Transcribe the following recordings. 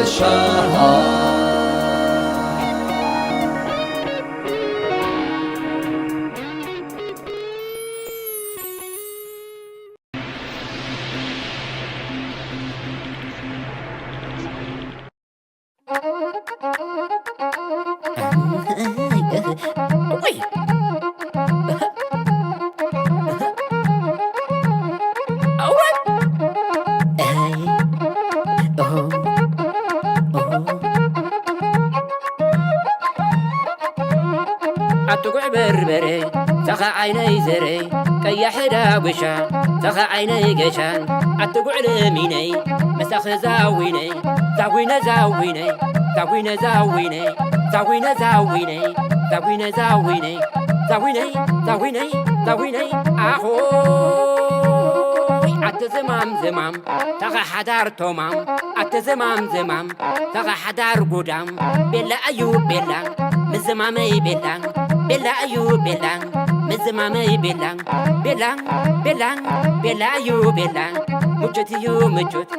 ሻሃ ኣትጉዕ በርበረ፣ ተኻ ዓይነይ ዘረ፣ ቀያሕ ዳጉሻ፣ ተኻ ዓይነይ ገሻ፣ ኣትጉዕ ለሚነይ፣ ምሳኺ ዛዊነይ፣ ዛዊነ ዛዊነይ፣ ዛዊነ ዛዊነይ፣ ዛዊነ ዛዊነይ፣ ዛዊነ ዛዊነይ፣ ዛዊነይ፣ ዛዊነይ፣ ዛዊነይ፣ ኣኾይ፣ ኣቲ ዝማም ዝማም፣ ተኻ ሓዳር ቶማም፣ ኣቲ ዝማም ዝማም፣ ተኻ ሓዳር ጉዳም፣ ቤላ እዩ ቤላ፣ ምዝማመይ ቤላ፣ ቤላ እዩ ቤላ፣ ምዝማመይ ቤላ፣ ቤላ፣ ቤላ፣ ቤላ እዩ ቤላ፣ ምቹት እዩ ምቹት፣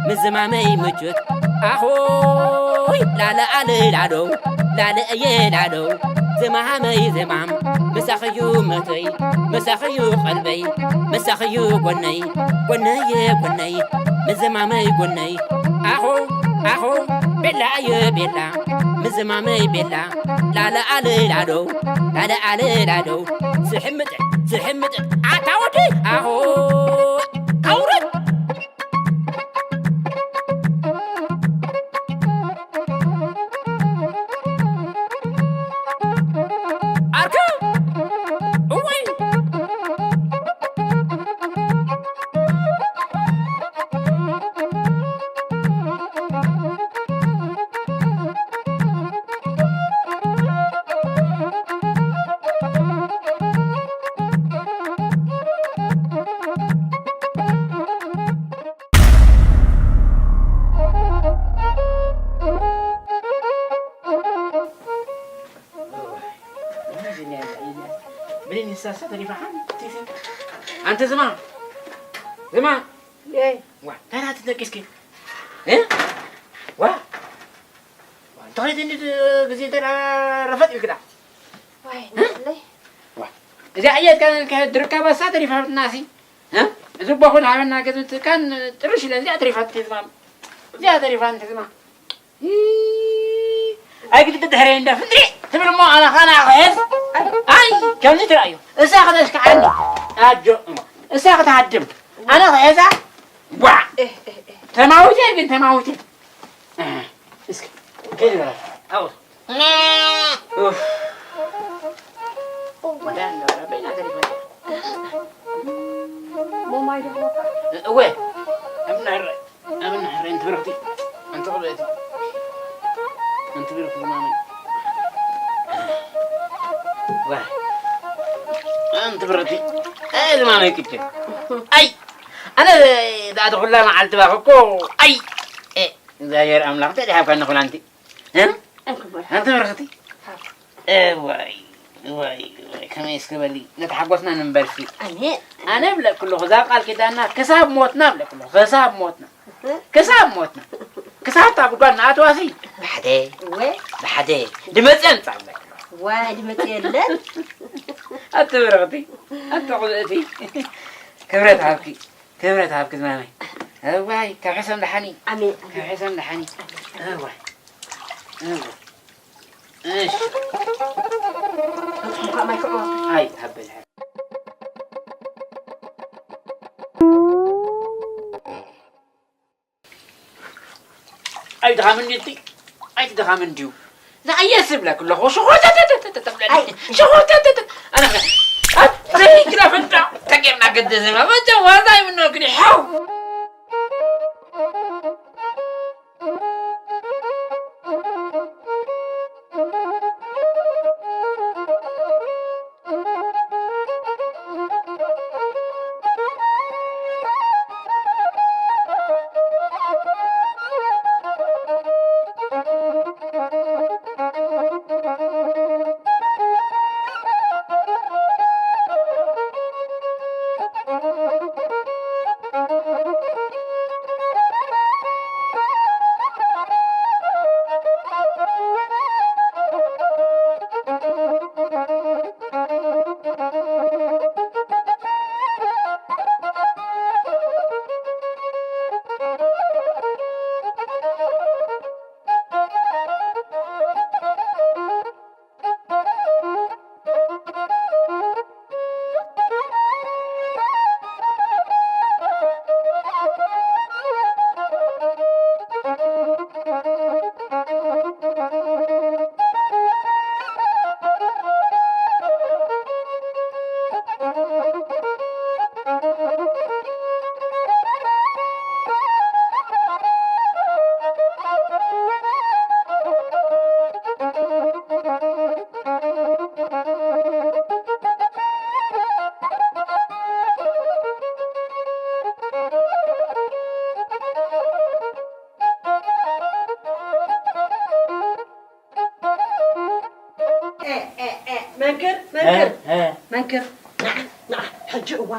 ምዝማመይ ምቹት፣ ኣኾይ ላለ ኣለ ላሎ፣ ላለ እየ ላሎ፣ ዝማሃመይ ዝማም፣ ምሳኽዩ መቶይ፣ ምሳኽዩ ቀልበይ፣ ምሳኽዩ ጎነይ፣ ጎነየ ጎነይ፣ ምዝማመይ ጎነይ፣ ኣኾ ኣኾ ቤላ እየ ቤላ፣ ምዝማመይ ቤላ፣ ላለ ኣለ ላሎ፣ ላለ ኣለ ላሎ፣ ስሕምጥ ስሕምጥ ኣታ ወዲ፣ ኣኾ ኣውረድ። ኣርክ እወይ። ብሌን ንሳሳ ተሪፋ ሓንቲ ሴት። ኣንቲ ዝማ፣ ዝማ። የይ። ዋ፣ እንታይ ናት ተደቂስኪ? እ? ዋ። ተኸይድ እንዲ ግዜ እንተ ረፈጥ ኢልክዳ። ዋይ፣ እ? ንስለይ። ዋ። እዚኣ እየት ከ-፣ ከ-፣ ድርካ በሳ ተሪፋ ናሲ። እ? እዚ ቦኹ ዝሃበና ገዝምቲ ካን ጥርሽ ኢለ እዚኣ ተሪፋ ትዝማም። እዚኣ ተሪፋ እንትዝማ። ይ-፣ ኣይ ግዲ ድሕረይ እንዳ ፍንድሪ ትብል እሞ ኣነ ኸኣ ንዓ ክሕዝ። ኣይ፣ ከምዚ ትረኣዩ። እሳ ከተስክዓኒ። ኣጆ እሞ። እሳ ክትሃድም። ኣነ ክሕዛ። ቧዕ። ተማዊተ ግን ተማዊተ። እስኪ፣ ከይድ በላ። ኣው። ኡፍ። ሞማይ ዶ? እወ። እምናረ፣ እምናረ፣ እንት ብርኽቲ፣ እንት ኽብእቲ፣ እንት ብርኽቲ ዝማመይ። ዋ። እንት ብርኽቲ፣ ኣይ ዝማመይ ቅጭ። ኣይ፣ ኣነ ዳኣ ኩላ መዓልቲ ባኽ እኮ። ኣይ፣ ኤ፣ እግዚኣብሔር ኣምላኽ እንታይ ድሓብካ ንኹላንቲ? እ? እንክብር። ኣንቲ ብርኽቲ። ሃብ። እዋይ፣ እዋይ፣ እዋይ፣ ከመይ እስኪ በሊ፣ ነቲ ሓጎስና ንንበርሲ። ኣሜን። ኣነ እብለኪ ኣለኹ፣ እዛ ቃል ኪዳንና ክሳብ ሞትና እብለኪ ኣለኹ፣ ክሳብ ሞትና። እህ። ክሳብ ሞትና። ክሳብ እታ ጉድጓድ ንኣትዋሲ። ብሓደ፣ እወ። ብሓደ፣ ድመጽ የምጻ እብለኪ ኣለኹ። ዋይ፣ ድመጽ የለን። ኣቲ ብርኽቲ፣ ኣቲ ቁብእቲ። ክብረት ሃብኪ። ክብረት ሃብኪ ዝማመይ። እዋይ፣ ካብ ሕሰም ደሓኒ። ኣሜን፣ ኣሜን። ካብ ሕሰም ደሓኒ። እዋይ። እዋይ። እሺ። ኣይ፣ ሃበል። ኣይ፣ ድኻም እንዲ፣ ኣይ፣ ድኻም እንዲዩ። ንኣየስ እብለክ ኣለኹ፣ ሽኾተተተተተ ትብለኒ። ኣይ። ሽኾተተተ። ኣነ ኸ፣ ኣይ፣ ዘይግዳ ፈንዳ፣ ተጌርና ገደ ዘማ፣ መቸም ዋዛ ይምኖ ግን ሓው።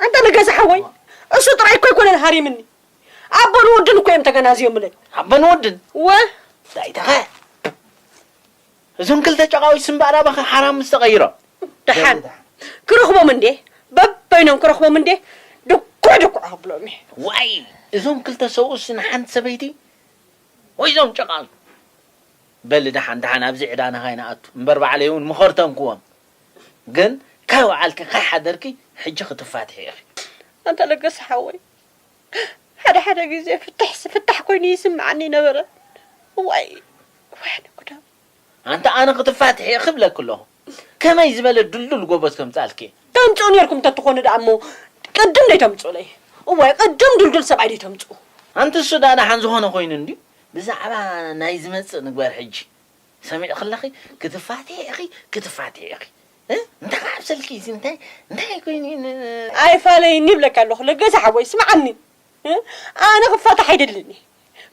ኣንታ ለገሰ ሓወይ፣ እሱ ጥራይ እኮ ኣይኮነን ሃሪምኒ። ኣቦን ወድን እኮ እዮም ተገናዝዮምለይ። ኣቦን ወድን? እወ። ዳይተኸ? እዞም ክልተ ጨቓዊት ስም ባዕላ ባኸ ሓራም ምስ ተቐይሮም። ደሓን። ክረኽቦም እንዴ? በበይኖም ክረኽቦም እንዴ? ድኩዕ ድኩዕ ክብሎም እየ። ዋይ! እዞም ክልተ ሰብኡስ ንሓንቲ ሰበይቲ? ወይ እዞም ጨቓዊት? በሊ ደሓን፣ ደሓን ኣብዚ ዕዳና ካይንኣቱ። እምበር ባዕለይ እውን ምኸርተምክዎም። ግን ካይ ወዓልኪ፣ ካይ ሓደርኪ፣ ሕጂ ክትፋትሒ ኢኺ። ኣንታ ለገሰ ሓወይ፣ ሓደ ሓደ ግዜ ፍትሕስ ፍታሕ ኮይኑ ይስምዓኒ ነበረ። ዋይ፣ ዋይ፣ ኣነ ጉዳም። ኣንታ ኣነ ክትፋትሒ ኢኺ እብለኪ ኣለኹ። ከመይ ዝበለ ድልዱል ጎበዝ ከምጻልኪ። ተምጽኡ ኔርኩም እንተትኾኑ ደኣ እሞ፣ ቅድም ደይተምጽኡለይ። እዋይ፣ ቅድም ድልዱል ሰብኣይ ደይተምጽኡ። ኣንቲ እሱ ደኣ ደሓን ዝኾነ ኮይኑ እንድዩ። ብዛዕባ ናይ ዝመጽእ ንግበር ሕጂ። ሰሚዕኪ ኣለኺ? ክትፋትሒ ኢኺ፣ ክትፋትሒ ኢኺ። እ? እንታይ ክዓብሰልኪ እዚ? እንታይ፣ እንታይ ኮይኑ ን-፣ ኣይፋለይኒ ይብለካ ኣለኹ፣ ለገሰ ሓወይ፣ ስምዓኒ። እ? ኣነ ክፋታሕ ኣይደልን እየ።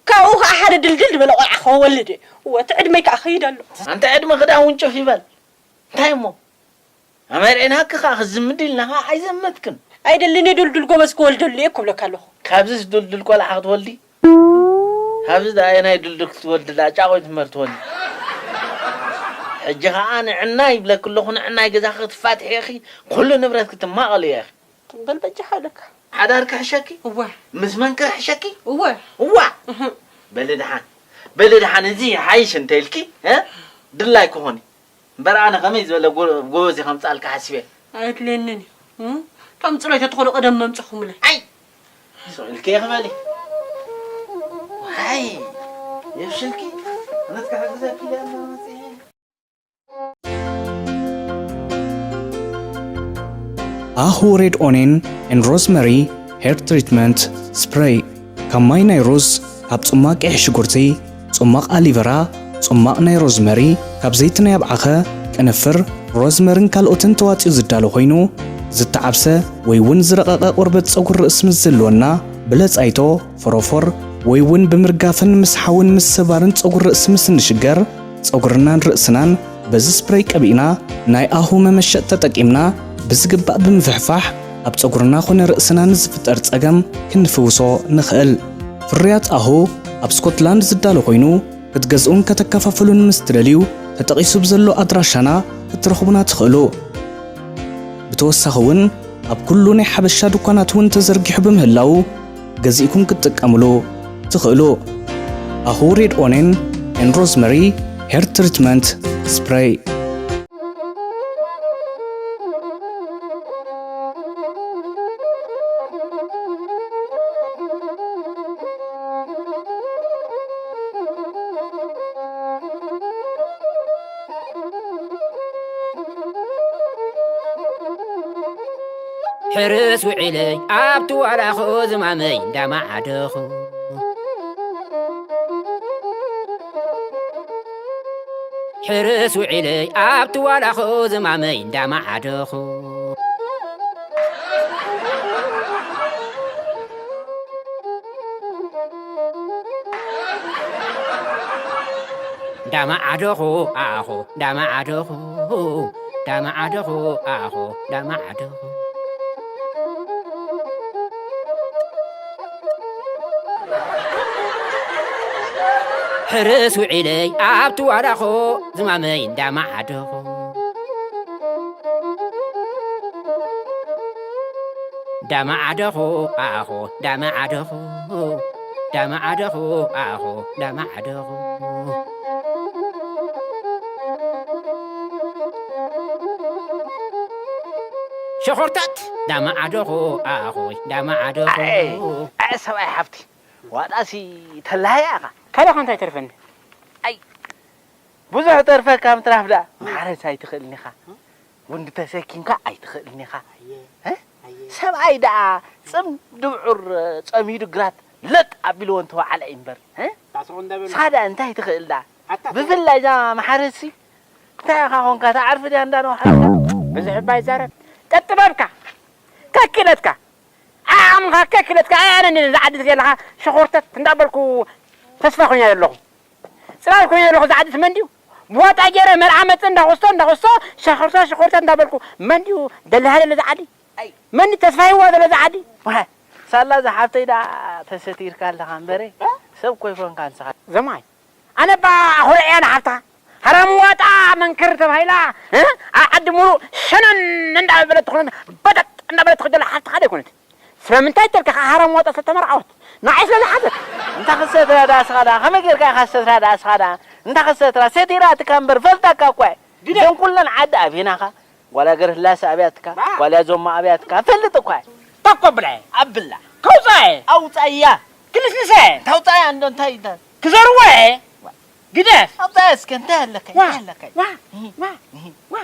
ካብኡ ኸዓ ሓደ ድልድል ዝበለ ቆልዓ ክወልድ እየ። እወ፣ እቲ ዕድመይ ከኣ ክኸይድ ኣሎ። ኣንታ ዕድመ ክዳ ውንጭፍ ይበል። እንታይ እሞ? ኣመርዒናኪ ኸዓ ክዝምድ ኢልና ኸዓ ኣይዘመትክን። ኣይደልን እየ፣ ድልዱል ጎበዝ ክወልደሉ እየ ክብለካ ኣለኹ። ካብዚስ ድልዱል ቆልዓ ክትወልዲ? ካብዚ ደኣ ኣየናይ ድልዱል ክትወልዲ ደኣ ጫቑ ትምህርቲ ወኒ። ሕጂ ኸዓ ንዕና ይብለኪ ኣለኹ፣ ንዕናይ ገዛኺ ክትፋትሒ ኢኺ፣ ኩሉ ንብረት ክትማቐሉ ኢኺ። በል በጃኻ ኣለካ። ሓዳር ክሕሸኪ? እወ። ምስ መን ክሕሸኪ? እወ። እዋ! እህ። በሊ ደሓን፣ በሊ ደሓን፣ እዚ ይሓይሽ እንተ ኢልኪ፣ እ? ድላይ ክኾን እዩ። እምበር ኣነ ከመይ ዝበለ ጎ-፣ ጎበዝ እየ ከምጽኣልካ ሓሲበ። ኣየድልየንን እዩ። እም? ተምጽኡለይ ተትኽእሉ ቀደም መምጻኹምለይ። ኣይ! ስቕ ኢልኪ ኢኺ በሊ። ኣይ! የብሽልኪ። ኣነስ ክሕግዘኪ ኢለ እሞ መጺኤ። ኣሁ ሬድ ኦኔን ኤንድ ሮዝመሪ ሄር ትሪትመንት ስፕሬይ። ካብ ማይ ናይ ሩዝ፣ ካብ ጽማቕ ቀይሕ ሽጉርቲ፣ ጽማቕ ኣሊቨራ፣ ጽማቕ ናይ ሮዝመሪ፣ ካብ ዘይቲ ናይ ኣብዓኸ፣ ቅንፍር፣ ሮዝመርን ካልኦትን ተዋጺኡ ዝዳሎ ኮይኑ፣ ዝተዓብሰ ወይ እውን ዝረቐቐ ቆርበት ጸጉሪ ርእሲ ምስ ዝህልወና፣ ብለጻይቶ፣ ፎሮፎር ወይ እውን ብምርጋፍን ምስሓውን ምስባርን ጸጉሪ ርእሲ ምስ እንሽገር፣ ጸጉርናን ርእስናን በዚ ስፕሬይ ቀቢእና፣ ናይ ኣሁ መመሸጥ ተጠቂምና ብዝግባእ ብምፍሕፋሕ፣ ኣብ ጸጉርና ኮነ ርእስና ንዝፍጠር ጸገም ክንፍውሶ ንኽእል። ፍርያት ኣሁ ኣብ ስኮትላንድ ዝዳሎ ኮይኑ፣ ክትገዝኡን ከተከፋፍሉን ምስ ትደልዩ፣ ተጠቒሱ ብዘሎ ኣድራሻና ክትረኽቡና ትኽእሉ። ብተወሳኺ እውን፣ ኣብ ኩሉ ናይ ሓበሻ ድኳናት እውን ተዘርጊሑ ብምህላዉ፣ ገዚእኩም ክትጥቀምሉ ትኽእሉ። ኣሁ ሬድ ኦኔን ኤንድ ሮዝመሪ ሄር ትሪትመንት ስፕሬይ። ሕርስ ውዒለይ ኣብቲ ዋላኹ ዝማመይ እንዳማዓደኹ። ሕርስ ውዒለይ ኣብቲ ዋላኹ ዝማመይ እንዳማዓደኹ። እንዳማዓደኹ ኣኹ፣ እንዳማዓደኹ፣ እንዳማዓደኹ ኣኹ፣ እንዳማዓደኹ። ሕርስ ውዒለይ ኣብቲ ዋላኹ ዝማመይ እንዳማዓደኹ። ዳማዓደኹ ኣኹ ዳማዓደኹ ዳማዓደኹ ኣኹ ዳማዓደኹ። ሸኾርታት ዳማዓደኹ ኣኹ ዳማዓደኹ። ኣይ፣ ኣይ፣ ሰብኣይ ሓፍቲ፣ ዋጣሲ ተላሃያ ኢኻ። ካልእ እንታይ ተርፈኒ? ኣይ፣ ብዙሕ ተርፈካ ምትራፍ ደኣ። ማሕረስ ኣይትኽእልን ኢኻ። ጉንዲ ተሰኪምካ ኣይትኽእልን ኢኻ። ኣየ፣ እ? ኣየ። ሰብኣይ ደኣ ጽምዲ ብዑር ጸሚዱ ግራት ለጥ ኣቢልዎ እንተወዓለ እዩ እምበር፣ እ? ጣስቑ እንዳበሉ። ንስኻ ደኣ እንታይ ትኽእል ደኣ? ኣታ ብፍላይ እዛ መሓረሲ እንታይ ኢኻ ኾንካ? ትዓርፍ ድያ እንዳ ነውሓልካ? ብዙሕ እባ ይዛረብ። ጠጥበብካ፣ ከኪለትካ፣ ዓቕምኻ ከኪለትካ፣ ኣነ ነዛ ዓዲ ዘለኻ ሸኾርተት እንዳበልኩ ተስፋ ኮይነ ዘለኹ። ጽላል ኮይነ ኣለኹ። ዝዓዲ መን ድዩ? ብዋጣ ገይረ መርዓ መጽእ እንዳኸስቶ፣ እንዳኸስቶ፣ ሸኾርታ፣ ሸኾርታ እንዳበልኩ፣ መን ድዩ ደሊ ሃለለ ዝዓዲ? መን ተስፋ ሂዋ ዘሎ ዝዓዲ? ዋይ፣ ሳላ ዝሓብተይ ደኣ ተሰቲርካ ኣለኻ እምበረ፣ ሰብ ኮይኮንካ ንስኻ። ዘማይ፣ ኣነ ባ ኣኹርዕያ ንሓብታ። ሃራም ዋጣ መንክር ተባሂላ፣ እ? ኣብ ዓዲ ሙሉእ ሸነን እንዳበለት ትኾነ፣ በጠጥ እንዳበለት ትኸደላ ሓብትኻ ደይኮነት። ስለምንታይ ተልካ ከኣ ሃራም ዋጣ ዝተመርዓወት? ንዓይ ስለ ዝሓዘት። እንታ ክሰትራ ደኣ ስኻ ደኣ፣ ከመይ ጌርካ ኢኻ ክሰትራ ደኣ ስኻ ደኣ? እንታ ክሰትራ፣ ሰቲራትካ እምበር ፈልጣካ እኳ እየ። ግደ። እዘን ኩለን ዓዲ ኣብየናኻ? ጓል ሃገረ ስላሴ ኣብያትካ፣ ባ። ጓል ያዞማ ኣብያትካ፣ ፈልጥ እኳ እየ። ተኮ ብላ እየ። ኣብላ። ከውፃ እየ። ኣውፃያ። ክንስንሰ እየ። ታውፃያ እንዶ እንታይ ይዳ? ክዘርዎ እየ። ግደፍ። ኣውፃያ እስከ እንታይ ኣለካ? ዋ፣ እንታይ ኣለካ? ዋ፣ እህ፣ ዋ፣ እህ። ዋ።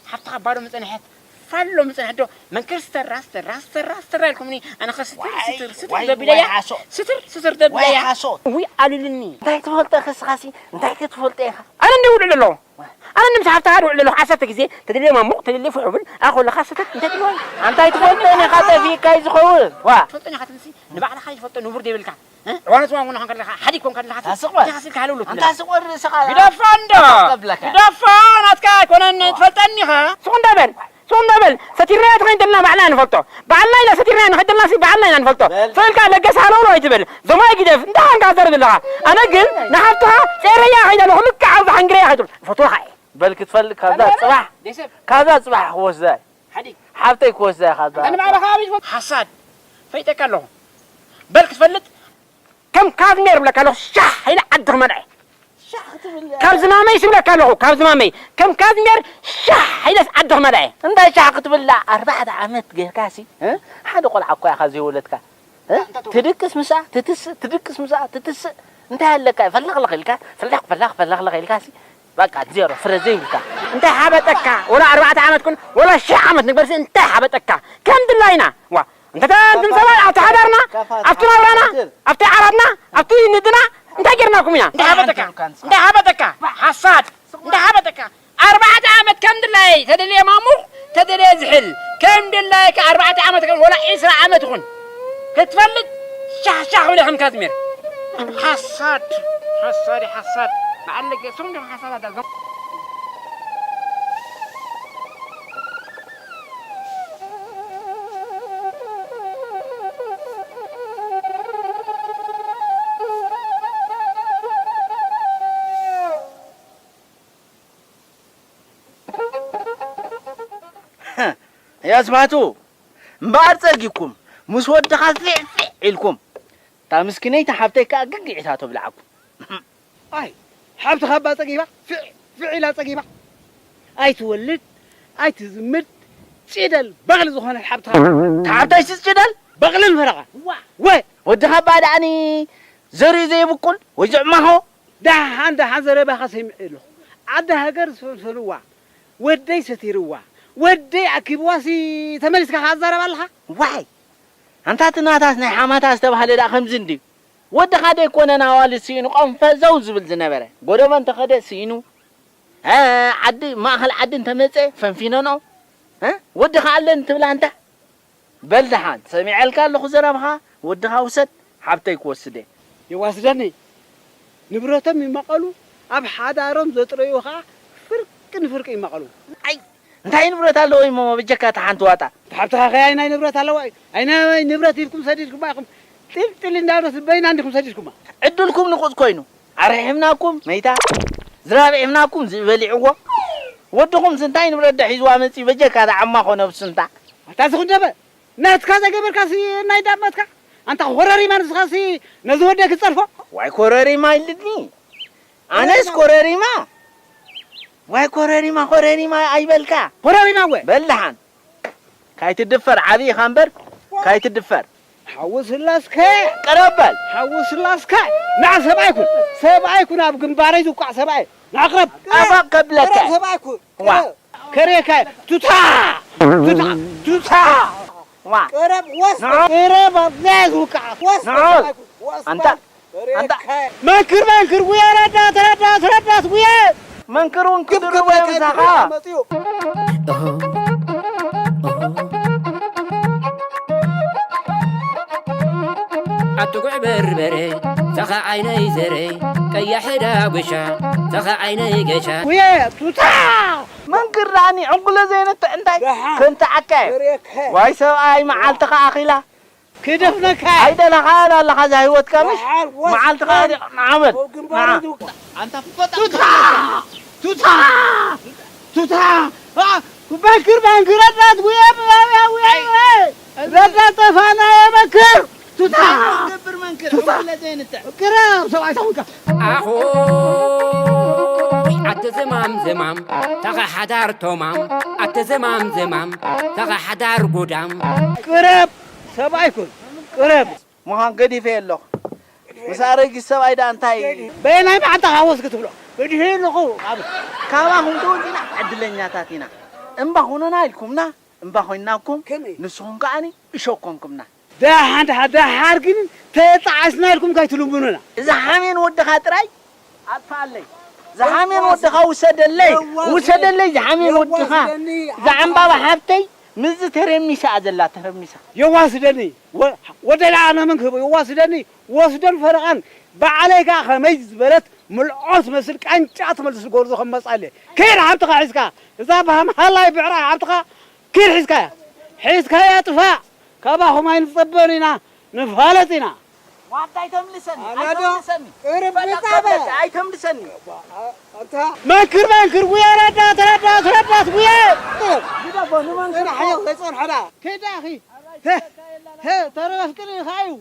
ሓብትኻ ባዶ ምፅንሐት፣ ፋሎ ምፅንሐት ዶ? መንክር ስተራ፣ ስተራ፣ ስተራ፣ ስተራ ኢልኩምኒ። ኣነ ኸ ስትር፣ ዋይ፣ ስትር፣ ስትር ዋይ፣ ደቢለያ። ዋይ፣ ሓሶት። ስትር፣ ስትር ዋይ፣ ደቢለያ። ሓሶት። ውይ፣ ኣሉልኒ። እንታይ ትፈልጦ ኢኻ እስኻሲ? እንታይ ክትፈልጦ ኢኻ? ኣነ እንደ ውዕል ኣለኹ። ዋይ። ኣነ ንምስ ሓብትኻ ድውዕል ኣለኹ። ዓሰርተ ግዜ ተደልየ ማሙቕ፣ ተደልየ ፍሑብል፣ ኣኾለኻ ሰተት እንታይ ትብልዋይ? ኣንታይ ትፈልጦ ኢኻ ጠፊእካይ ዝኸውን? ዋ። ትፈልጦ ኢኻ ትምሲ፣ ንባዕልኻ ይፈልጦ ንቡር ደይብልካ። እ? ዋኖት ዋን ኮንካ ከለኻ፣ ሓዲግ ኮንካ ከለኻ፣ ታስቕ በል። እንታይ ሓሲልካ ሃለውሎት ኣንታ ኣለኻ? ስቕ ወሪ ስኻ። ግደፋ እንዶ! ቀብለካ። ግደፋ፣ ናትካ ኣይኮነን፣ ትፈልጠኒ ኢኻ። ስቕ እንዳ በል፣ ስቕ እንዳ በል። ሰቲርናዮ ተኸይን ደልና ባዕልና ንፈልጦ። ባዕልና ኢና ሰቲርናዮ ንኸይድ ደልና ሲ ባዕልና ኢና ንፈልጦ። በል። ስቕ ኢልካ ለገስ ሃለውሎ ኣይትበል። ዞማይ ግደፍ፣ እንታይ ኮንካ ዘርብ ኣለኻ? ኣነ ግን ንሓብትኻ ጼረያ ከይደ ኣለኹ፣ ልክዕ ኣብዛ ሓንግረያ ከይትብል። ፈትወኻ እየ። በል ክትፈልጥ ካብዛ በል፣ በል። ጽባሕ፣ ደሰብ። ካብዛ ጽባሕ ክወስዳ እየ። ሓዲግ። ሓብተይ ክወስዳ እየ ካብዛ። ኣንተ ንባዕልኻ ኣበይ ትፈልጥ? ሓሳድ። ፈይጠካ ኣለኹ። በል ክትፈልጥ ከም ካዝሜር እብለካ ኣለኹ፣ ሻሕ ኢለ ዓዲ ክመልዐ። ሻሕ ክትብል እያ። ካብ ዝማመይ ስብለካ ኣለኹ፣ ካብ ዝማመይ። ከም ካዝሜር ሻሕ ኢለስ ዓዲ ክመልዐ። እንታይ ሻሕ ክትብል? ኣርባዕተ ዓመት ጌርካሲ፣ እ? ሓደ ቆልዓ እኳ ኢኻ ዘይወለድካ። እ? እንታይ ትብል? ትድቅስ ምስኣ፣ ትትስእ፣ ትድቅስ ምስኣ፣ ትትስእ። እንታይ ኣለካ? ፈለኽለኽ ኢልካ፣ ፈለኽ፣ ፈለኽ፣ ፈለኽለኽ ኢልካሲ፣ በቃ ዜሮ፣ ፍረ ዘይብልካ። እንታይ ሓበጠካ? ወላ ኣርባዕተ ዓመት ኩን፣ ወላ ሽሕ ዓመት ንግበርሲ፣ እንታይ ሓበጠካ? ከም ድላይና። ዋ፣ እንተ፣ እንተ ሰባት ኣብቲ ሓዳርና፣ ካብቲ ኣብቲ ናብራና፣ ትክክል። ኣብቲ ዓራትና፣ ኣብቲ ንግድና፣ እንታይ ጌርናኩም ኢና? እንታይ ሓበጠካ? እንታይ ሓበጠካ? ሓሳድ። እንታይ ሓበጠካ? ኣርባዕተ ዓመት ከም ድላየይ ተደልየ ማሙቕ፣ ተደልየ ዝሕል። ከም ድላየካ ኣርባዕተ ዓመት ከም ወላ ዒስራ ዓመት ይኹን። ክትፈልጥ ሻሕ ሻሕ ብለ ከም ካዝሜር። ሓሳድ፣ ሓሳድ፣ ሓሳድ። በዓል ለገሶም ዲኹም ሓሳዳት ኣዞም? ያዝማቱ እምበኣር ጸጊኩም ምስ ወድኻ ፊዕ ፊዕ ኢልኩም እታ ምስኪነይቲ ሓብተይ ከኣ ግግዒታ ተብልዓኩም። ኣይ ሓብትኻ እባ ጸጊባ ፊዕ ፊዕ ኢላ ጸጊባ። ኣይትወልድ ኣይትዝምድ ጺደል በቕሊ ዝኾነት ሓብትኻ። እታ ሓብተይሲ ጺደል በቕልን ፈረቓ። ዋ! ወ ወድኻ እባ ደኣኒ ዘርኢ ዘይብቁል ወይ ዝዕማኾ። ደሓን ደሓን ዘረባኻ ሰሚዐ ኣለኹ። ዓዲ ሃገር ዝፈልፈልዋ፣ ወደይ ሰቲርዋ፣ ወደይ ኣኪብዋሲ ተመሊስካ ከኣ ትዛረብ ኣለኻ? ዋይ! ኣንታ እቲ ናታስ ናይ ሓማታ ዝተባህለ ደኣ ከምዚ እንድዩ። ወድኻ ደይኮነን ኣዋልድ ስኢኑ ቆንፈዘው ዝብል ዝነበረ። ጎደቦ እንተኸደ ስኢኑ። እ፣ ዓዲ፣ ማእኸል ዓዲ እንተመጸ ፈንፊነንኦ። እ፣ ወድኻ ኣለኒ ትብላ ኣንታ። በል ደሓን፣ ሰሚዐልካ ኣለኹ ዘረባኻ፣ ወድኻ ውሰድ፣ ሓብተይ ክወስድ እየ። ይዋስደኒ። ንብረቶም ይማቐሉ፣ ኣብ ሓዳሮም ዘጥረዩ ኸኣ ፍርቂ ንፍርቂ ይማቐሉ። ኣይ፣ እንታይ ንብረት ኣለዎ እሞ በጀካ እታ ሓንቲ ዋጣ? እታ ሓብትኻ ኸ ኣየናይ ንብረት ኣለዋ እዩ? ኣየናይ ንብረት ኢልኩም ሰዲድኩማ ኢኹም? ጢልጢል እንዳበለት በይና እንዲኹም ሰዲድኩማ። ዕድልኩም ንቑጽ ኮይኑ፣ ኣርሒብናኩም መይታ፣ ዝራብዒብናኩም ዝኢ በሊዕዎ። ወድኹምስ እንታይ ንብረት ዶ ሒዝዋ መጺኡ በጀካ እታ ዓማኾ ነብሱ እንታ? ኣታ ዝኹን ደበ፣ ናትካ ዘገበርካሲ ናይ ዳመትካ? ኣንታ ኮረሪማ ንስኻሲ ነዚ ወደይ ክትጸርፎ? ዋይ ኮረሪማ ኢልኒ። ኣነስ ኮረሪማ? ዋይ ኮረሪማ፣ ኮረሪማ ኣይበልካ። ኮረሪማ ወ? በል ደሓን። ካይትድፈር ዓቢ ኢኻ እምበር፣ ካይትድፈር። ሓዊ ስላስካ። ቀረብ በል። ሓዊ ስላስካ። ንዓ ሰብኣይ ኩን። ሰብኣይ ኩን ኣብ ግንባረይ ዝውቃዕ ሰብኣይ። ንዓ ቅረብ። ኣፋ ከብለካ። ቅረብ ሰብኣይ ኩን። ዋ። ቅረብ። ከሬካ ቱታ ቱታ ቱታ ዋ። ቅረብ ወስ ንዑ። ቅረብ ኣብ ናይ ዝውቃዕ ወስ ንዑ። ወስ ኣንታ፣ ወስ ኣንታ። ከሬካ። መንክር መንክር ጉያ ረዳት ረዳት ረዳት ጉያ። መንክር ወንክር ግብ ግብ ጉያ ወንክር ምሳኻ። መጽኡ። ኣትጉዕ በርበረ ተኸዓይነይ ዘረ ቀያሕ ዳጉሻ ተኸዓይነይ ገሻ። ጉያ ቱታ መንክር ደኣኒ ዕንጉለ ዘይነትዕ እንታይ ደሓን። ከምቲ ዓካየ። ክርእየካ። ዋይ ሰብኣይ መዓልትኻ ኣኺላ። ክደፍነካ። ኣይደለኻን ኣለኻ እዛ ህይወትካ ምሽ? ደሓን ወስ መዓልትኻ ወስ ንዓመል። ኣብ ግንባሩ ንዓ። ዝውቃ። ኣንታ ፈጣ። ቱታ! ቱታ! ቱታ! አ፣ መንክር መንክር ረዳት ጉየ ብላውያ ጉየ ጉየ! ረዳት ጠፋና የመክር! ቱታ! ገብር መንክር ቱታ! ዕንጉለ ዘይነትዕ። ግራ ሰብኣይ ተኹንካ። ኣኾይ ኣቲ ዝማም ዝማም ተኻ ሓዳር ቶማም ኣቲ ዝማም ዝማም ተኻ ሓዳር ጉዳም። ቅረብ ሰብኣይ ኩን ቅረብ። ምዃን ገዲፈ ኣለኹ። ምስ ኣረጊት ሰብኣይ ደኣ እንታይ በየናይ መዓልታ ካብ ወስኪ ትብሎ? ገዲፈ ኣለኹ። ኣብ ካባኹም ተወሊድና ዕድለኛታት ኢና። እምባ ኹኑና ኢልኩምና፣ እምባ ኮይንናኩም፣ ከመይ? ንስኹም ከኣኒ እሾክ ኮንኩምና። ደሓን፣ ደሓን፣ ደሓር ግን ተጣዓስና ኢልኩም ከይትልምኑና። እዚ ሓሜን ወድኻ ጥራይ ኣጥፍኣለይ። እዚ ሓሜን ወድኻ ውሰደለይ። የዋህ ውሰደለይ፣ እዚ ሓሜን የዋህ ወድኻ። ስደኒ፣ እዛ ዓምባባ ሓፍተይ ምስዚ ተረሚሳ እያ ዘላ፣ ተረሚሳ። የዋህ ስደኒ። ወ-፣ ወደላ ኣነ መን ክህቦ? የዋህ ስደኒ። ወስደን ፈረቓን። ባዕለይ ከኣ ከመይ ዝበለት ምልዖ ትመስል ቃንጫ ትመስል ጎርዞ ከም መጻለ። ከይድ ሓብትኻ ሒዝካ። እዛ ብሃምሃላይ ብዕራይ ሓብትኻ ኪድ ሒዝካያ። ሒዝካያ ጥፋእ። ካባኹም ኣይንጸበን ኢና፣ ንፋለጥ ኢና። ዋዳ ኣይተምልሰኒ፣ ኣናዶ ኣይተምልሰኒ። ቅርብ ፈለግ ምጻበ። ፈለግ ኣይተምልሰኒ። ኣንታ መንክር መንክር ጉያ ረዳት ረዳት ረዳት ጉያ። ግደፎ ንመንክር። ጽናሕ እዮ፣ ዘይጸንሐ ደኣ። ከይዳ ኣኺ። ሄ፣ ሄ፣ ተረፍ ቅሪ ኢኻ እዩ።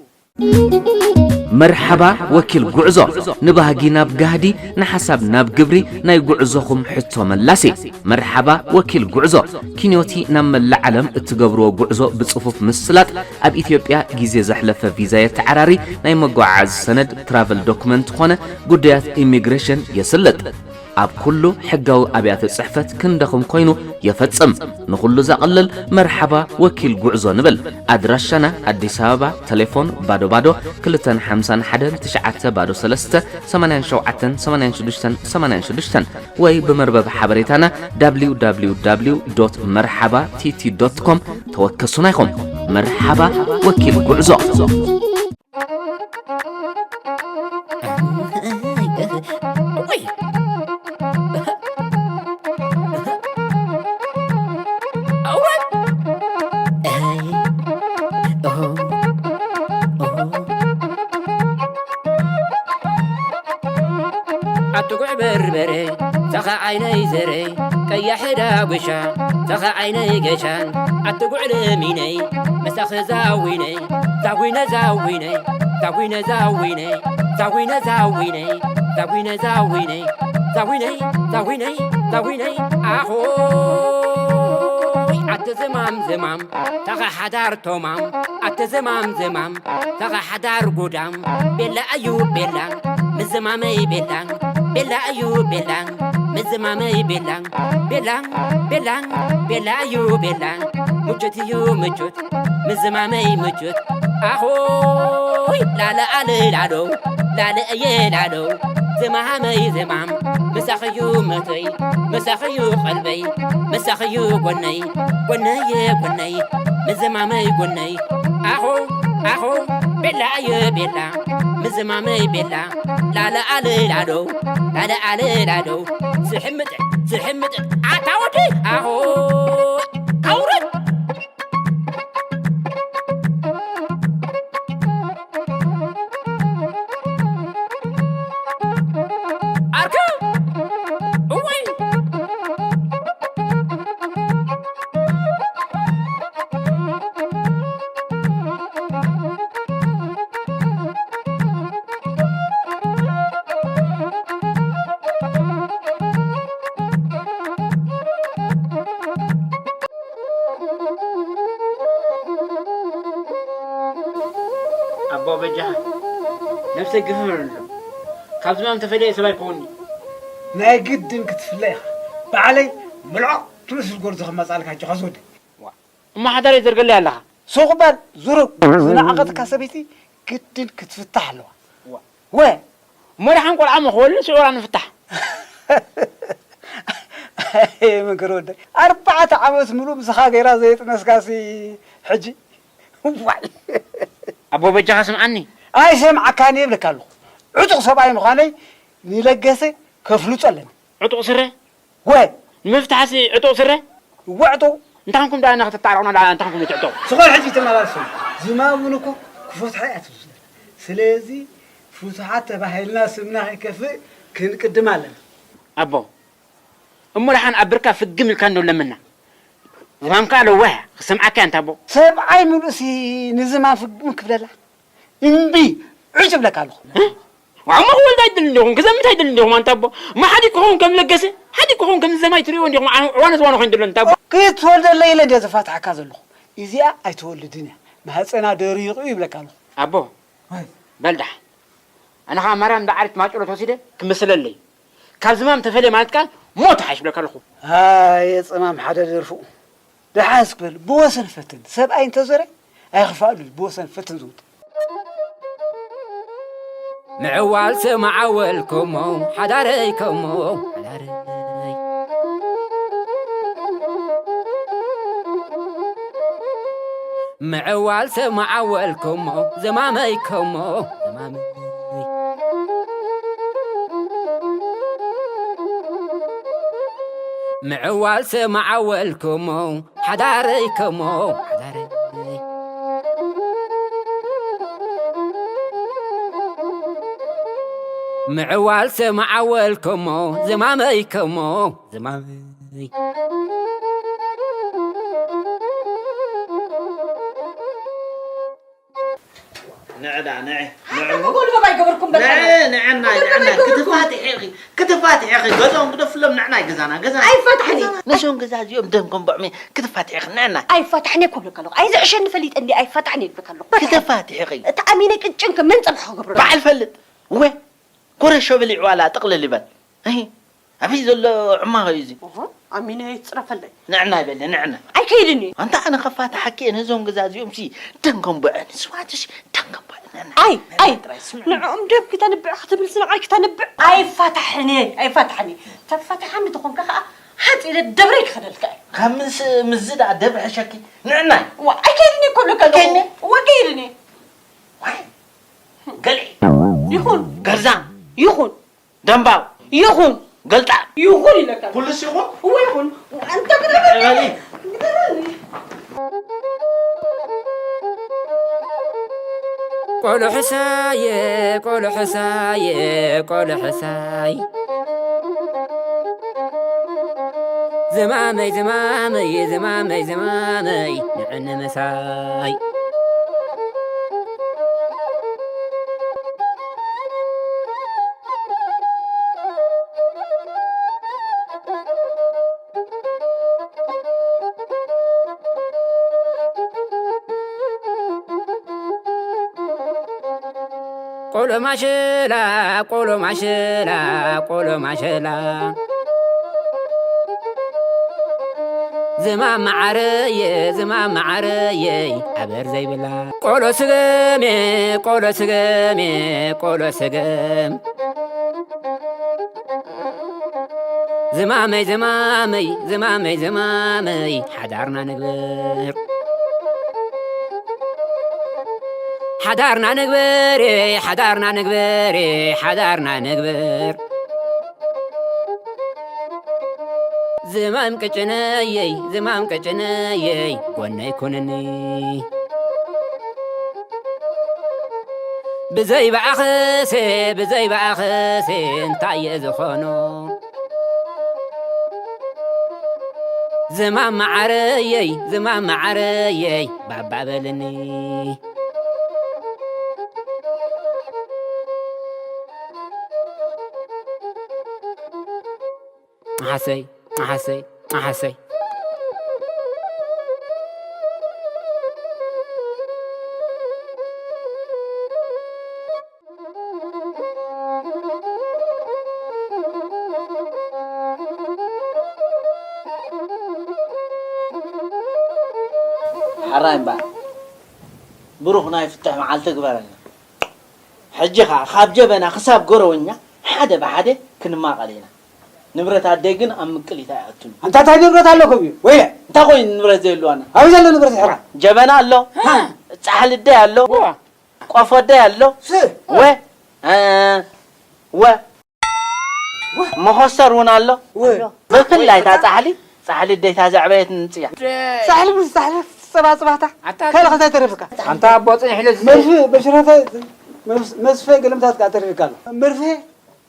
መርሓባ ወኪል ጉዕዞ፣ ንባህጊ ናብ ጋህዲ፣ ንሓሳብ ናብ ግብሪ፣ ናይ ጉዕዞኹም ሕቶ መላሲ። መርሓባ ወኪል ጉዕዞ፣ ኪንዮቲ ናብ መላእ ዓለም እትገብርዎ ጉዕዞ ብጽፉፍ ምስላጥ፣ ኣብ ኢትዮጵያ ግዜ ዘሕለፈ ቪዛ የተዓራሪ፣ ናይ መጓዓዓዚ ሰነድ ትራቨል ዶክመንት ኾነ ጉዳያት ኢሚግሬሽን የስልጥ። ኣብ ኩሉ ሕጋዊ ኣብያተ ጽሕፈት ክንደኹም ኮይኑ የፈጽም። ንኹሉ ዘቕልል መርሓባ ወኪል ጉዕዞ ንብል። ኣድራሻና ኣዲስ ኣበባ፣ ቴሌፎን ባዶ ባዶ ክልተን ሓምሳን ሓደን ትሽዓተ ባዶ ሰለስተ ሰማንያን ሸውዓተን ሰማንያን ሽዱሽተን ሰማንያን ሽዱሽተን ወይ ብመርበብ ሓበሬታና www.merhabatiti.com ተወከሱና ኢኹም። መርሓባ ወኪል ጉዕዞ። ኣትጉዕ በርበረ ተኸዓይነይ ዘረይ ቀያሕ ዳጉሻ ተኸዓይነይ ገሻን ኣትጉዕ ለሚነይ መሳኺ ዛዊነይ ዛዊነ ዛዊነይ ዛዊነ ዛዊነይ ዛዊነ ዛዊነይ ዛዊነ ዛዊነይ ዛዊነይ ዛዊነይ ዛዊነይ ኣኾይ ኣቲ ዝማም ዝማም ተኻ ሓዳር ቶማም ኣቲ ዝማም ዝማም ተኻ ሓዳር ጉዳም ቤላ እዩ ቤላ ምዝማመይ ቤላ ቤላ እዩ ቤላ ምዝማመይ ቤላ ቤላ ቤላ ቤላ እዩ ቤላ ምቾት እዩ ምቾት ምዝማመይ ምቾት ኣኾይ ላለ ኣለ ላሎ ላለ እየ ላሎ ዝማመይ ዝማም ምሳኽዩ መተይ ምሳኽዩ ቀልበይ ምሳኽዩ ጎነይ ጎነየ ጎነይ ምዝማመይ ጎነይ ኣኾ ኣኾ ቤላ እየ ቤላ ምዝማመይ ቤላ ላለ ኣለ ላሎ ላለ ኣለ ላሎ ስሕምጥ ስሕምጥ ኣታ ወዲ ኣኾ ኣውረድ ኣርካ እወይ ኣቦ በጃኻ ነብሰይ ግፍፍ በለሎ። ካብ ዝማም ተፈልየ ሰብ ኣይኮንኩን። ናይ ግድን ክትፍለ ኢኻ። ባዕለይ ምልዖ ትመስል ጎርዞ ከመጻልካ ኣጆኻ ዝወደይ። እሞ ሓዳረይ ዘርገለይ ኣለኻ። ሱቕ በል ዙሩግ። ዝነዓቐትካ ሰበይቲ ግድን ክትፍታሕ ኣለዋ። ዋ። ወ እሞ ደሓን ቆልዓ እሞ ክወልድ ሽዑ ንፍታሕ። መንክር ወደይ ኣርባዕተ ዓመት ምሉእ ምሳኻ ገይራ ዘየጥነስካሲ ሕጂ ዋይ ኣቦ በጃኻ ስምዓኒ ኣይሰምዓካን እየ ይብለካ ኣለኹ ዕጡቕ ሰብኣይ ምዃነይ ንለገሰ ከፍልጦ ኣለኒ ዕጡቕ ስረ ወ ንምፍታሕሲ ዕጡቕ ስረ? እወ ዕጡቕ። እንታይ ኮንኩም ደኣ ንኽትታረቑና ደኣ እንታይ ኮንኩም ትዕጠቑ? ዝኾነ ሕጂ ተመላልሱ። ዝማም እውን እኮ ክፈትሖ እያ ትብሉ። ስለዚ ፍቱሓት ተባሂልና ስምና ከይከፍእ ክንቅድም ኣለና። ኣቦ፣ እሞ ደሓን ኣብ ብርካ ፍግም ኢልካ እንዶ ለምና። ዝማም ከኣ ለዋህ እያ፣ ክሰምዓካ እያ እንታ ኣቦ። ሰብኣይ ምሉእሲ ንዝማም ፍግም ክብለላ? እምቢ! ዕጭ እብለካ ኣለኹ። እ? ዋው፣ እሞ ክወልድ ኣይደልን ዲኹም፣ ክዘምት ኣይደልን ዲኹም ኣንታ ኣቦ። እሞ ሓዲግ ክኸውን ከም ለገሰ፣ ሓዲግ ክኸውን ከም ዘማይ ትርእይዎ እንዲኹም፣ ዓ-፣ ዕዋነ ዝዋነ ኮይኑ ዘሎ ኣንታ ኣቦ። ክትወልደለይ ኢለ እንድየ ዘፋትሓካ ዘለኹ። እዚኣ ኣይትወልድን እያ። ማህፀና ደሪቑ እዩ ይብለካ ኣለኹ። ኣቦ፣ ወይ። በል ደሓ። ኣነ ኸዓ ማርያም ዳዓሪት ማጭሎ ተወሲደ ክምስለለይ። ካብ ዝማም ተፈልየ ማለት ከኣ ሞት ይሓይሽ ብለካ ኣለኹ። ኣየ ጽማም ሓደ ደርፉ። ደሓን እስኪ በል፣ ብወሰን ፈትን። ሰብኣይ እንተዞረ ኣይኽፋእሉ፣ ብወሰን ፈትን ዝውጥ። ምዕዋል ስማዓወልኩሞ ሓዳረይ ከሞ ሓዳረይ። ምዕዋል ስማዓወልኩሞ ዝማመይ ከሞ ዝማመይ። ምዕዋል ስማዓወልኩሞ ሓዳረይ ከሞ ሓዳረይ። ምዕዋል ስማዓወልኩሞ ዝማመይ ከሞ ዝማመይ። ንዕዳ፣ ንዒ፣ ንዕሙ። ኣንታ ተጎልበብ ኣይገበርኩም በቃ። ንዒ፣ ንዕናይ፣ ንዕናይ። ኣይገበርኩም። ክትፋትሒ ኢኺ፣ ክትፋትሒ ኢኺ። ገዛኦም ግደፍሎም፣ ንዕናይ ገዛና፣ ገዛና። ኣይፋታሕን እየ። ገዛና። ነዞም ገዛ እዚኦም ደንጎም ቦዕሚ ክትፋትሒ ኢኺ፣ ንዕናይ። ኣይፋታሕን እየ እኮ ብለካ ኣለኹ። ኣይዝዕሸኒ ፈሊጠ እንዲ ኣይፋታሕን እየ ብለካ ኣለኹ። ክትፋትሒ ኢኺ። እታ ኣሚነይ ቅጭን ከ መን ጸብሖ ክገብሮ? በዓል ፈልጥ። ወ፣ ጎረሾ በሊዕዋ ኣላ ጥቕልል ይበል። እሂ፣ ኣበይ ዘሎ ዕማቕ እዩ እዚ? ኦሆ፣ ኣሚነ ይጽረፈለይ። ንዕና ይበለ፣ ንዕና። ኣይከይድን እዩ። ኣንታ ኣነ ከፋታሓኪ እየ ነዞም ገዛ እዚኦምሲ ደንጎምቦዐ፣ ንስዋትሲ ደንጎምቦዐ፣ ንዕና። ኣይ፣ ኣይ፣ ጥራይ ስምዕኒ። ንዕኦም ደም ክተንብዕ ክትብልሲ ንዓይ ክተንብዕ። ኣይፋታሕን እየ፣ ኣይፋታሕን እየ። ተፋታሓኒ ተኾንካ ከኣ ሓጺረ ደብረይ ክኸደልካ እየ። ካብ ምስ፣ ምስዚ ደኣ ደብረ ሕሸኪ፣ ንዕና። ዋ፣ ኣይከይድን እየ እኮ ኢለካ ኣለኹ። ከይድኒ? እወ፣ ከይድን እየ። ዋይ፣ ገልዒ። ይኹን። ገርዛም። ይኹን። ደምባው። ይኹን። ገልጣም። ይኹን ኢለካ። ኩሉስ ይኹን? እወ ይኹን። ኣንተ ግደፈኒ። በሊ። ግደፈኒ። ቆሎ ሕሳየ፣ ቆሎ ሕሳየ፣ ቆሎ ሕሳይ። ዝማመይ፣ ዝማመይ፣ ዝማመይ፣ ዝማመይ፣ ንዕኒ ምሳይ። ቆሎ ማሸላ፣ ቆሎ ማሸላ፣ ቆሎ ማሸላ። ዝማም መዓረየ፣ ዝማም መዓረየ፣ ኣበር ዘይብላ። ቆሎ ስገሜ፣ ቆሎ ስገሜ፣ ቆሎ ስገም። ዝማመይ፣ ዝማመይ፣ ዝማመይ፣ ዝማመይ፣ ሓዳርና ንግበር። ሓዳርና ንግበር፣ ሓዳርና ንግበር፣ ሓዳርና ንግበር። ዝማም ቅጭነየይ፣ ዝማም ቅጭነየይ፣ ጎነይ ኩንኒ። ብዘይ ብኣኸሴ፣ ብዘይ ብኣኸሴ፣ እንታይ እየ ዝኾኖ? ዝማም መዓረየይ፣ ዝማም መዓረየይ፣ ባባ በልኒ። ኣሓሰይ፣ ኣሓሰይ፣ ኣሓሰይ። ሓራይ እምበኣር፣ ብሩኽ ናይ ፍትሕ መዓልቲ ግበረልና። ሕጂ ኸኣ ካብ ጀበና ክሳብ ጎረወኛ ሓደ ብሓደ ክንማቐል ኢና። ንብረት ኣደይ ግን ኣብ ምቅሊት ኣይኣቱን። ኣንታ እንታይ ንብረት ኣለኩም እዩ? ወይለ! እንታይ ኮይኑ ንብረት ዘየልዋና? ኣበይ ዘሎ ንብረት ይሕራ? ጀበና ኣሎ፣ ሃ! ጻሕሊ ኣደይ ኣሎ፣ ዋ! ቆፎ ኣደይ ኣሎ፣ ስ! ወ፣ እ፣ ወ፣ መኾስተር እውን ኣሎ። ወ! ኣሎ። ብፍላይ እታ ጻሕሊ፣ ጻሕሊ ኣደይ እታ ዘዕበየት ንጽያ። ጻሕሊ ምስ ጻሕሊ ጸባጽባታ። ኣታ ካልእ ከታይ ተረፍካ? ኣንታ ኣቦ ጽኒሕ ኢለ ዝስ- መርፌ በሽረተ መስ-፣ መስፈ ገለምታት ከኣ ተረፍካ ኣሎ። መርፌ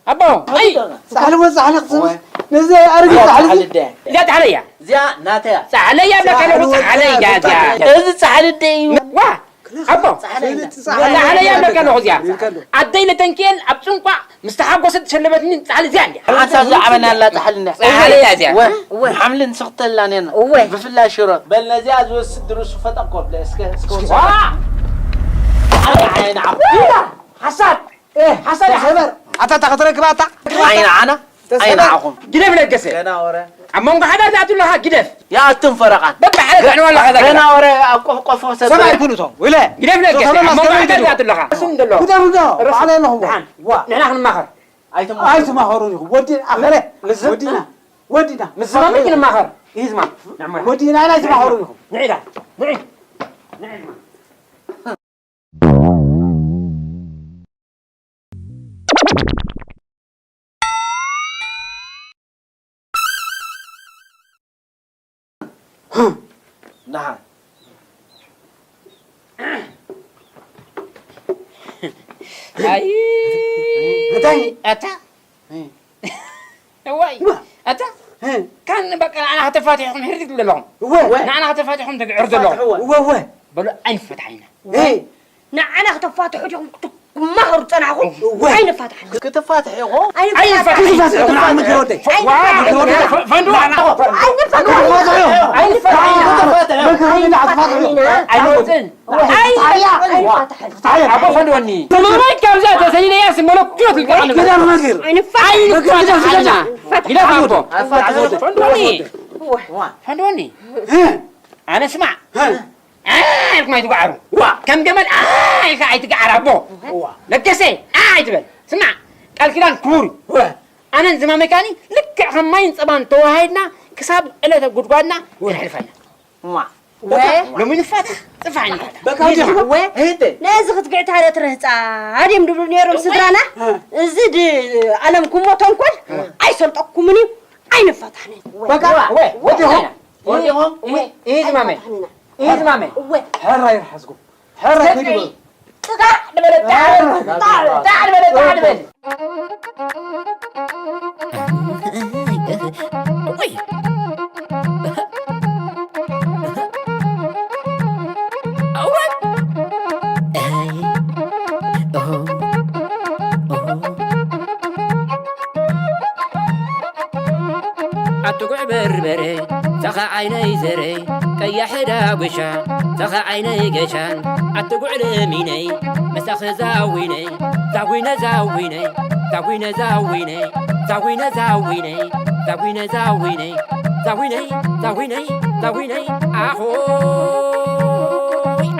ኣቦ፣ ኣይ! ጻሕሊ ወ ጻሕሊ ክትስምስ? ወይ። ነዚ ኣረጊት ዋ፣ ጻሕሊ ጻሕሊ እዚ? ኣደይ። እዚኣ ጻሕሊ እያ። እዚኣ ናተይ እያ። ጻሕሊ እያ፣ እዚኣ በቃ፣ ጻሕሊ ወ ጻሕሊ እያ፣ ጻሕሊ እዚኣ። እያ። እዚ ጻሕሊ ኣደይ እዩ። ዋ! ኣቦ፣ ጻሕሊ እያ። ጻሕሊ እያ፣ በቃ፣ ኣለኹ እዚኣ። ይልካ ኣሎ። ኣደይ ለተንኪኤል ኣብ ጽንቋ ምስ ተሓጎሰት ዝሸለመትኒ ጻሕሊ እዚኣ እንድያ። ሓንሳብ ዝዓበናላ ጻሕሊ እንድያ። ጻሕሊ እያ እዚኣ። ወ-፣ ወ-፣ ሓምሊ ንስኽተላ ኔና። እወ። ብፍላይ ሽሮ። በል ነዚኣ ዝወስድ ርእሱ ፈጠቆ፣ እስከ፣ እስከ ወስድ። ዋ! ጻሕሊ ዓይኒ ዓቢ። ሓሳድ! ኤ፣ ሓሳድ ተሰበር። ኣታ፣ ኣታ ክትረክባ ኣታ። ኣይንዓና፣ ተሰበር። ኣይንዓኹም። ግደፍ ለገሰ። ገና ወረ። ኣብ መንጎ ሓዳር ትኣቱ ኣለኻ፣ ግደፍ። ይኣቱን ፈረቓን። በቃ፣ ሓደ ትዕንዋ ኣለኻ፣ እዛ ገና ግደፍ። ወረ፣ ኣብ ቆፍ፣ ቆፍ ሰብ ሰብኣይ ኩሉ እቶም፣ ወለ። ግደፍ ለገሰ። እቶም ኣብ መንጎ ሓዳር ትኣቱ ኣለኻ። እሱ እንደሎ። ግደፍ፣ ግደፍ። ርስ-፣ ባዕላ ኣለኹም። ደሓን። ዋ። ንሕና ክንማኸር። ኣይትማኸሩ። ኣይትማኸሩን ኢኹም። ወዲ-፣ ኣኸለ። ንዝም-፣ ወዲና። ወዲና። ምስ ዝማም ክንማኸር። ይዝማም። ንዕማ። ወዲና፣ ኣይትማኸሩን ኢኹም። ንዒዳ። ንዒ። ንዒ። ደሓን። ኣይ። እንታይ? ኣታ። እይ። እዋይ። ማ? ኣታ። እይ። ካን በቃ ንዓና ከተፋትሕኹም ሕርድግ ዘለኹም። እወ። ንዓና ከተፋትሕኹም ትግዕር ዘለኹም። እወ፣ እወ። በሉ ኣይንፈታሕ ኢና። እይ። ንዓና ከተፋትሑ ዲኹም ክትማኸሩ ጸናሕኹም? እወ። ኣይንፋታሕን። ክትፋትሕ ኢኹም? ኣይንፋታሕን። ኣይንፋታሕን። ክትፋትሕ ኢኹም? ንዓኹም ምክር ወደይ። ዋ! ኣይንፋታሕን። ፈንድዋ! ኣይንፋታሕን። ኣይንፋታሕን። ኣይንፋታሕን። ኣይንፋታሕን። ኣይንፋታሕን። ኣቦ ፈንድወኒ። ተማማይ ካብዛ ተሰሊለያ ስመለኩት ልቃ ነገር። ኣይንፋታሕን። ኣይንፋታሕን። ግደፍ ኣቦ። ፈንድወኒ። ፈንድወኒ። ኣነ ስማዕ። ኣይ ኢልኩም ኣይትግዓሩ። ዋ። ከም ገመል ኣይ ኢልካ ኣይትግዓር ኣቦ። ዋ። ለገሰ ኣይ ኣይትበል። ስማዕ፣ ቃል ኪዳን ክቡር እዩ። ዋ። ኣነን ዝማመይ ካኒ ልክዕ ከም ማይን ጸባን ተዋሃሂድና ክሳብ ዕለተ ጉድጓድና ዋ። ክነሕልፈና። ዋ። ወ። ሎሚ ንፋታሕ፣ ጽፋሕ ንፋታሕ። በቃ ወዲኻ። ወ። እህተ። ነዚ ክትግዕት ሃለት ረህጻ ኣድዮም ድብሉ ነይሮም ስድራና። እ። እዚ ድ-፣ ኣለምኩሞ ተንኮል እ። ኣይሰልጠኩምን እዩ። ኣይንፋታሕን። በቃ፣ ወ። ወ። ወዲኹም። ወዲኹም። እህ፣ እህ፣ ዝማመ። ኣይንፋታሕን ኢና። እህ፣ ዝማመ። ወ። ሕራ ይርሓዝኩም። ሕራ እስከ ትግበሩ። ጥጣዕ ንበለ፣ ጣዕ፣ ጣዕ፣ ጣዕ ንበለ፣ ጣዕ ንበል። ወይ። ኣወ። ኣይ። ኦሆ። ኦሆ። ኣትጉዕ በርበረ፣ ተኸዓይነይ ዘረይ፣ ቀያሕ ዳጉሻ፣ ተኸዓይነይ ገሻን፣ ኣትጉዕ ለሚነይ፣ መሳኺ ዛዊነይ፣ ዛዊነ ዛዊነይ፣ ዛዊነ ዛዊነይ፣ ዛዊነ ዛዊነይ፣ ዛዊነ ዛዊነይ፣ ዛዊነይ፣ ዛዊነይ፣ ዛዊነይ፣ ኣኾይ፣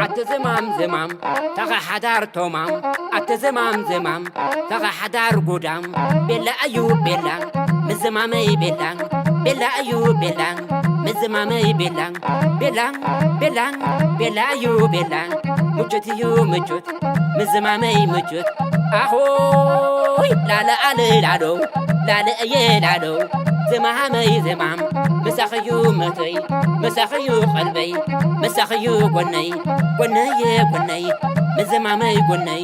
ኣቲ ዝማም ዝማም፣ ተኻ ሓዳር ቶማም፣ ኣቲ ዝማም ዝማም፣ ተኻ ሓዳር ጉዳም፣ ቤላ እዩ ቤላ፣ ምዝማመይ ቤላ፣ ቤላ እዩ ቤላ፣ ምዝማመይ ቤላ፣ ቤላ፣ ቤላ፣ ቤላ እዩ ቤላ፣ ምቾት እዩ ምቾት፣ ምዝማመይ ምቾት፣ ኣኾይ ላለ ኣለ ላሎ፣ ላለ እየ ላሎ፣ ዝማመይ ዝማም፣ ምሳኽዩ መቶይ፣ ምሳኽዩ ቀልበይ፣ ምሳኽዩ ጎነይ፣ ጎነየ ጎነይ፣ ምዝማመይ ጎነይ፣